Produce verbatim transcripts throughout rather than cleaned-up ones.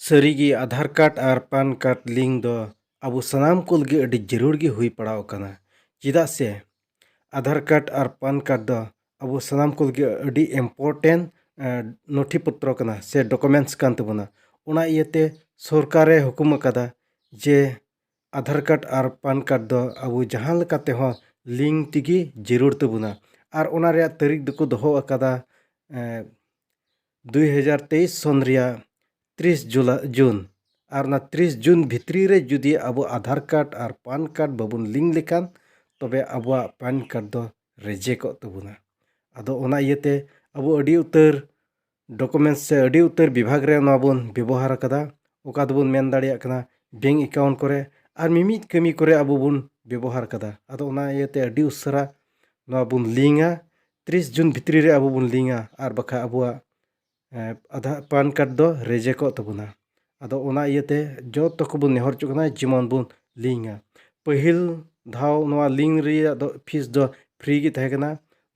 ᱥᱟᱹᱨᱤᱜᱮ ᱟᱫᱷᱟᱨ ᱠᱟᱨᱰ ᱟᱨ ᱯᱟᱱ card link ᱫᱚ ᱟᱵᱚ ᱥᱟᱱᱟᱢ ᱠᱚ ᱞᱟᱹᱜᱤᱫ ᱟᱹᱰᱤ ᱡᱟᱹᱨᱩᱲ ᱜᱮ ᱦᱩᱭ ᱯᱟᱲᱟᱣ ᱟᱠᱟᱱᱟ᱾ ᱪᱮᱫᱟᱜ ᱥᱮ ᱟᱫᱷᱟᱨ ᱠᱟᱨᱰ ᱟᱨ ᱯᱟᱱ ᱠᱟᱨᱰ ᱫᱚ ᱟᱵᱚ ᱥᱟᱱᱟᱢ ᱠᱚ ᱞᱟᱹᱜᱤᱫ ᱟᱹᱰᱤ ᱤᱢᱯᱚᱨᱴᱮᱱᱴ ᱱᱚᱛᱷᱤ ᱯᱚᱛᱨᱚ ᱠᱟᱱᱟ ᱥᱮ ᱰᱚᱠᱩᱢᱮᱱᱴᱥ ᱠᱟᱱ ᱛᱟᱵᱚᱱᱟ᱾ ᱚᱱᱟ ᱤᱭᱟᱹᱛᱮ ᱥᱚᱨᱠᱟᱨᱮ ᱦᱩᱠᱩᱢ ᱟᱠᱟᱫᱟ ᱡᱮ ᱟᱫᱷᱟᱨ ᱠᱟᱨᱰ ᱟᱨ ᱯᱟᱱ ᱠᱟᱨᱰ ᱫᱚ ᱟᱵᱚ ᱡᱟᱦᱟᱸ ᱞᱮᱠᱟ ᱛᱮᱦᱚᱸ ᱞᱤᱝᱠ ᱛᱮᱜᱮ ᱡᱟᱹᱨᱩᱲ ᱛᱟᱵᱚᱱᱟ᱾ ᱟᱨ ᱚᱱᱟ ᱨᱮᱭᱟᱜ ᱛᱟᱹᱨᱤᱠᱷ ᱫᱚᱠᱚ ᱫᱚᱦᱚ ᱟᱠᱟᱫᱟ ᱫᱩᱭ ᱦᱟᱡᱟᱨ ᱛᱮᱭᱤᱥ ᱥᱚᱱ ᱨᱮᱭᱟᱜ ᱛᱤᱨᱤᱥ ᱡᱩᱞᱟ- ᱡᱩᱱ᱾ ᱟᱨ ᱚᱱᱟ ᱛᱤᱨᱤᱥ ᱡᱩᱱ ᱵᱷᱤᱛᱨᱤ ᱨᱮ ᱡᱩᱫᱤ ᱟᱵᱚ ᱟᱫᱷᱟᱨ ᱠᱟᱨᱰ ᱟᱨ ᱯᱟᱱ ᱠᱟᱨᱰ ᱵᱟᱵᱚᱱ ᱞᱤᱝᱠ ᱞᱮᱠᱷᱟᱱ, ᱛᱚᱵᱮ ᱟᱵᱚᱣᱟᱜ ᱯᱟᱱ ᱠᱟᱨᱰ ᱫᱚ ᱨᱮᱡᱮᱠᱚᱜ ᱛᱟᱵᱚᱱᱟ᱾ ᱟᱫᱚ ᱚᱱᱟ ᱤᱭᱟᱹᱛᱮ ᱟᱵᱚ ᱟᱹᱰᱤ ᱩᱛᱟᱹᱨ ᱰᱚᱠᱩᱢᱮᱱᱴᱥ ᱥᱮ ᱟᱹᱰᱤ ᱩᱛᱟᱹᱨ ᱵᱤᱵᱷᱟᱜᱽ ᱨᱮ ᱱᱚᱣᱟ ᱵᱚᱱ ᱵᱮᱵᱚᱦᱟᱨ ᱟᱠᱟᱫᱟ᱾ ᱚᱠᱟ ᱫᱚᱵᱚᱱ ᱢᱮᱱ ᱫᱟᱲᱮᱭᱟᱜ ᱠᱟᱱᱟ ᱵᱮᱝᱠ ᱮᱠᱟᱣᱩᱱᱴ ᱠᱚᱨᱮ, ᱟᱨ ᱢᱤᱢᱤᱫ ᱠᱟᱹᱢᱤ ᱠᱚᱨᱮ ᱟᱵᱚ ᱵᱚᱱ ᱵᱮᱵᱚᱦᱟᱨ ᱟᱠᱟᱫᱟ᱾ ᱟᱫᱚ ᱚᱱᱟ ᱤᱭᱟᱹᱛᱮ ᱟᱹᱰᱤ ᱩᱥᱟᱹᱨᱟ ᱱᱚᱣᱟ ᱵᱚᱱ ᱞᱤᱝᱠᱟ᱾ ᱛᱤᱨᱤᱥ ᱡᱩᱱ ᱵᱷᱤᱛᱨᱤ ᱨᱮ ᱟᱵᱚ ᱵᱚᱱ ᱞᱤᱝᱠᱟ, ᱟᱨ ᱵᱟᱠᱷᱟᱡ ᱟᱵᱚᱣᱟᱜ ᱮ, ᱟᱫᱷᱟᱨ ᱯᱟᱱ ᱠᱟᱨᱰ ᱫᱚ ᱨᱮᱡᱮᱠᱚᱜ ᱛᱟᱵᱚᱱᱟ᱾ ᱟᱫᱚ ᱚᱱᱟ ᱤᱭᱟᱹᱛᱮ ᱡᱚᱛᱚ ᱠᱚᱵᱚᱱ ᱱᱮᱦᱚᱨ ᱦᱚᱪᱚᱜ ᱠᱟᱱᱟ ᱡᱮᱢᱚᱱ ᱵᱚᱱ ᱞᱤᱝᱠᱟ᱾ ᱯᱟᱹᱦᱤᱞ ᱫᱷᱟᱣ ᱱᱚᱣᱟ ᱞᱤᱝᱠ ᱨᱮᱭᱟᱜ ᱫᱚ ᱯᱷᱤᱥ ᱫᱚ ᱯᱷᱨᱤ ᱜᱮ ᱛᱟᱦᱮᱸ ᱠᱟᱱᱟ᱾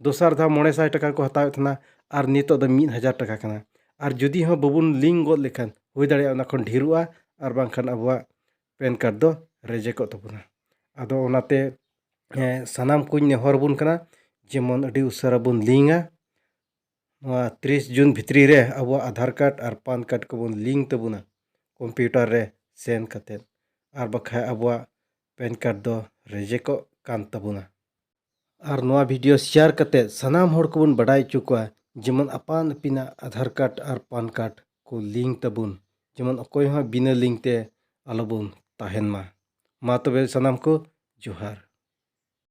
ᱫᱚᱥᱟᱨ ᱫᱷᱟᱣ ᱢᱚᱬᱮ ᱥᱟᱭ ᱴᱟᱠᱟ ᱠᱚ ᱦᱟᱛᱟᱣᱮᱫ ᱛᱟᱦᱮᱱᱟ, ᱟᱨ ᱱᱤᱛᱚᱜ ᱫᱚ ᱢᱤᱫ ᱦᱟᱡᱟᱨ ᱴᱟᱠᱟ ᱠᱟᱱᱟ᱾ ᱟᱨ ᱡᱩᱫᱤ ᱦᱚᱸ ᱵᱟᱵᱚᱱ ᱞᱤᱝᱠ ᱜᱚᱫ ᱞᱮᱠᱷᱟᱱ, ᱦᱩᱭ ᱫᱟᱲᱮᱭᱟᱜᱼᱟ ᱚᱱᱟ ᱠᱷᱚᱱ ᱰᱷᱮᱨᱚᱜᱼᱟ, ᱟᱨ ᱵᱟᱝᱠᱷᱟᱱ ᱟᱵᱚᱣᱟᱜ ᱯᱮᱱ ᱠᱟᱨᱰ ᱫᱚ ᱨᱮᱡᱮᱠᱚᱜ ᱛᱟᱵᱚᱱᱟ᱾ ᱟᱫᱚ ᱚᱱᱟᱛᱮ ᱮ, ᱥᱟᱱᱟᱢ ᱠᱚᱧ ᱱᱮᱦᱚᱨ ᱟᱵᱚᱱ ᱠᱟᱱᱟ ᱡᱮᱢᱚᱱ ᱟᱹᱰᱤ ᱩᱥᱟᱹᱨᱟ ᱵᱚᱱ ᱞᱤᱝᱠᱟ᱾ ᱱᱚᱣᱟ ᱛᱤᱨᱤᱥ ᱡᱩᱱ ᱵᱷᱤᱛᱨᱤ ᱨᱮ ᱟᱵᱚᱣᱟᱜ ᱟᱫᱷᱟᱨ ᱠᱟᱨᱰ ᱟᱨ ᱯᱟᱱ ᱠᱟᱨᱰ ᱠᱚᱵᱚᱱ ᱞᱤᱝᱠ ᱛᱟᱵᱚᱱᱟ ᱠᱚᱢᱯᱤᱭᱩᱴᱟᱨ ᱨᱮ ᱥᱮᱱ ᱠᱟᱛᱮᱫ, ᱟᱨ ᱵᱟᱠᱷᱟᱡ ᱟᱵᱚᱣᱟᱜ ᱯᱮᱱ ᱠᱟᱨᱰ ᱫᱚ ᱨᱮᱡᱮᱠᱚᱜ ᱠᱟᱱ ᱛᱟᱵᱚᱱᱟ᱾ ᱟᱨ ᱱᱚᱣᱟ ᱵᱷᱤᱰᱤᱭᱳ ᱥᱮᱭᱟᱨ ᱠᱟᱛᱮᱫ ᱥᱟᱱᱟᱢ ᱦᱚᱲ ᱠᱚᱵᱚᱱ ᱵᱟᱰᱟᱭ ᱦᱚᱪᱚ ᱠᱚᱣᱟ ᱡᱮᱢᱚᱱ ᱟᱯᱟᱱ ᱟᱹᱯᱤᱱᱟᱜ ᱟᱫᱷᱟᱨ ᱠᱟᱨᱰ ᱟᱨ ᱯᱟᱱ ᱠᱟᱨᱰ ᱠᱚ ᱞᱤᱝᱠ ᱛᱟᱵᱚᱱ, ᱡᱮᱢᱚᱱ ᱚᱠᱚᱭ ᱦᱚᱸ ᱵᱤᱱᱟᱹ ᱞᱤᱝᱠ ᱛᱮ ᱟᱞᱚᱵᱚᱱ ᱛᱟᱦᱮᱱ ᱢᱟ᱾ ᱢᱟ ᱛᱚᱵᱮ ᱥᱟᱱᱟᱢ ᱠᱚ ᱡᱚᱦᱟᱨ᱾